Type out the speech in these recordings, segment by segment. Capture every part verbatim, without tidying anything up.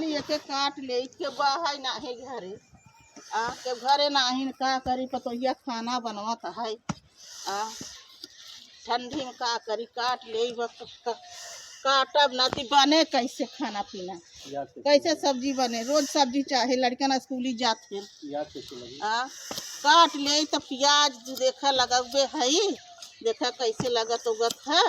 एके काट लेई, के बा है नाहीं घरे। आ, के घरे नाहीं, का करी, पतोहिया खाना बनवत है। आ, ठंडी में का करी, काट लेई, बस क-, क-, काटब ना ती बने कैसे खाना पीना, कैसे सब्जी बने, रोज सब्जी चाहे, लड़कन स्कूली जात हैं। आ, काट लेई त पियाज देखा लगबे हई, देखा कैसे लगत उगत है।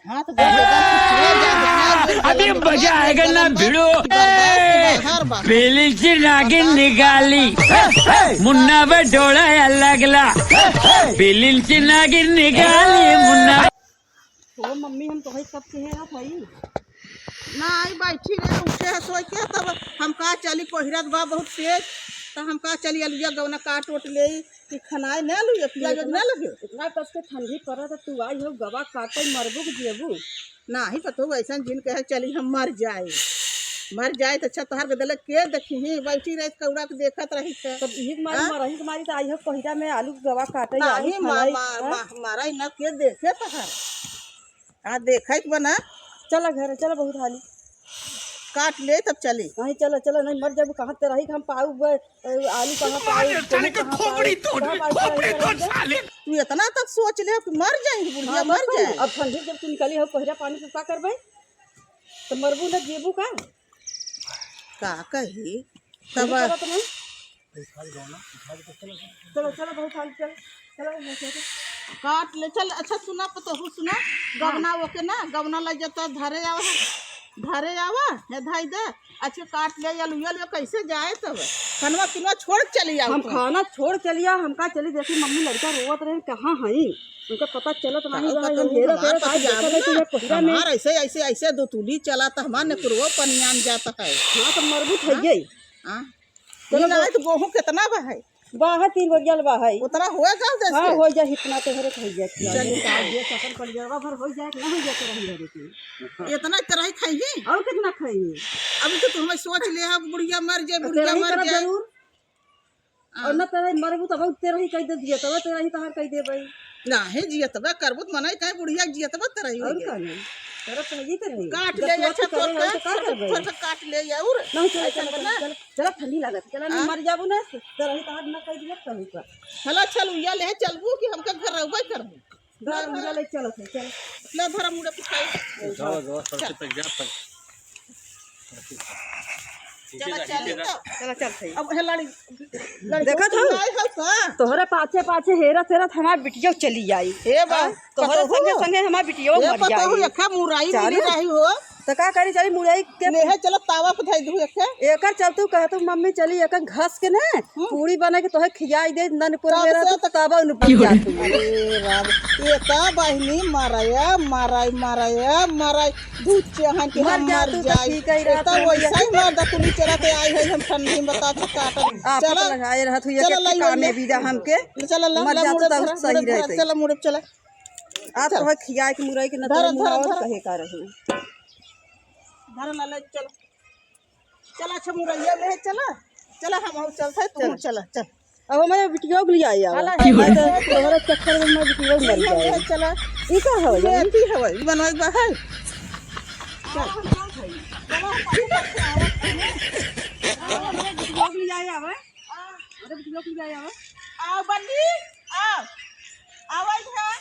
हाथ गोड़ एकदम सिकुड़ जात है, हाथ गोड़ अभी गलम मजा गलम आएगा ना गलम बा, भिड़ो। बर्दाश्त के बाहर बा। बिलिंची नागिन निकाली, मुन्ना बटोड़ा या लगला। बिलिंची नागिन निकाली, मुन्ना। ओ मम्मी, हम तोहई कब से है भाई। ना आई बैठी रहे, उठे है सोई के, तब हम कहा चली कोहिरत बा बहुत तेज, त हम कहा चली अलुआ गवना काट ओट लेई। कि खनाए ना लुए, पियाज ना लगे। इतना कस के ठंडी पड़त, तू आई हो गवा काटे, मरबू के जियबू। नाही पतोहू, ऐसन जिन कहे चली हम मर जाए, मर जाए त अच्छा तोहार के देले के देखी, बैठी रही कौड़ा के देखत रही थे। तब इही के मारी, हाँ? मरही के मारी त आई हो पहिरा में आलू गवा काटे, नाही आलू मा-, खनाई, मा-, हाँ? मा-, मारा न के देखे तोहार। आ, देखै के बना। चला घरे, चला बहुत हाली। काट ले तब चली। नहीं, चला, चला, नहीं मर जाबू, कहाँ ते रही हम पाऊ बे, ए, आलू कहाँ पाऊ, मार गेहूं चने के कहाँ पाऊ, खोपड़ी तोड़, कहाँ पाऊ, खोपड़ी कहाँ तोड़ पाऊ? साले। तू इतना तक सोच ले कि मर जाई बुढ़िया, हाँ, मर बस जाई। अब ठंडी जब तू निकली हो कोहरा पानी से का करबे? तो मरबू न जीबू का? का कही? तब नहीं करत नहीं। चलो, चलो, बहुत हाल, चलो, चलो, चलो, चलो। काट ले, चल, अच्छा, सुना, पतोहू, सुना, हाँ। गवना ओके ना, गवना लग जाता, धरे आवा, धरे आवा, हे धाई दे, अच्छा, काट ले, या लुया, लुया, कैसे जाए तब? खनवा पिनवा छोड़ चली आओ हम तो। खाना छोड़ चली आओ, हम का चली, देखी, मम्मी लड़का रोवत रहे, कहाँ हई? उनका पता चलत नहीं का रहा, पता ये नहीं, हेरा हमार फेरा साथ पतियाबू देखा ना, नहीं, ये कोहरा में। हमार ऐसे, ऐसे, ऐसे दो तुली चला, त हमार नेकुरवो पनियान जाता है। हाँ, तो मरबू हाँ? थइये। हाँ। चलो, ई नाहीं तो गोहूँ कितना बा है? बा है, तीन बोरिया बा है। उतना होए का जैसे? हाँ, हो जाए, इतना तो हरे हो जाए। चल, चल। का जे सकल परिवारवा भर हो जाए, ना हो जाए तो रही रहे के। इतना तरह खाई ही? और कितना खाई ही? अभी तो तू हमें सोच ले, हाँ, बुढ़िया मर जाए, तो बुढ़िया तेरा ही मर तरफ जाए। जरूर। हाँ। और ना तेरा मरबू तब तेरा ही कह दे दिया, तब तेरा ही तहार कह दे भाई। नाहीं, जियतबा करबू त मनई काहे बुढ़िया जियतबा तरही और होइगे। का नहीं? तरह तो ये तरह ही। काट जब ले, तू अच्छा, अथी करे तोर हो, तो का छोट, करबे? छोट काट ले, ये और नहीं, चल, ऐसा चल, बना। चल, चल, ठंडी लागत, चल, नहीं हाँ? मर जाबू ना, तरह ही तहार ना कह दिया, कहू का। हला, चल, उया ले, चलबू कि हमका घर रहबे करबू? घर, घर। उया ले, चल, चल, चल। ले, धरा मुड़े पिछाई। जाओ, जाओ, सबसे चल। पहले जा, चला, चली तो। चला, चल, सही। अब हे लड़ी, लड़ी देखत हो? नहीं है का? तोहरे पाछे, पाछे हेरत, हेरत हमार बिटियो चली आई। ए बा, हाँ? तोहरे पतोहू। संगे, संगे हमार बिटियो ए मर पतोहू, जाई। एका मुराई चालू? मिली रही हो। त का करी, चली मुराई के नेहे चलो तावा पे धई दू एके। एकर चलतू कहतू, "मम्मी चली, एकर घस के ने हम्म। पूरी बना के तोहे खियाई दे, ननपुर तब में रह से तू, तो तब उनपुर जा तू।" अरे राम, ये तो बहिनी मराया, मराई, मराया, मराई। दू चहन के मर हम जा मर तू, तो जाई। ठीक है, रात एतना में वैसा ही मर दा, तुली चला के आई है, हम ठंडी में बता से काटब। आप चला, लगाए रहत हुई, चला, एक लाई, काम लाई, में बीजा हमके। चला, ला, मर ला, जा तू, मुड़े तब धरा, सही मुड़े धरा, रहते। चला, मुड़े चला। आप चल। तो खियाए के मुरई के न धरा, तो धरा, मुहावर धरा। कहे का रही। धरा, ला, ला, चला। चला, अच्छा, मुरैया ले, चला। चला, हम और चलते, तू चला। चला, चल। अब हमारे बिटिया के लिए आया। चला, मैं तो तोहरा चक्कर में मैं बिटिया मर ये जाए। ले, चला। ई का हवे? मेथी हवे, ई बनवाई बा है। चल। चला, हम चलत हई। चला, हम चलत हई। चला, हमरे बिटिया के लिए आया हवे। अरे बिटिया के लिए आया हवे। आओ बन्नी, आओ। आओ इधर।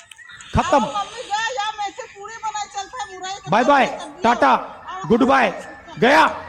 खत्म। आओ मम्मी, जा, या मैं से पूरी बनाई चलता है, मुरई के बाय बाय, साथ सब्जी। टाटा, आओ। गुड बाय, गया।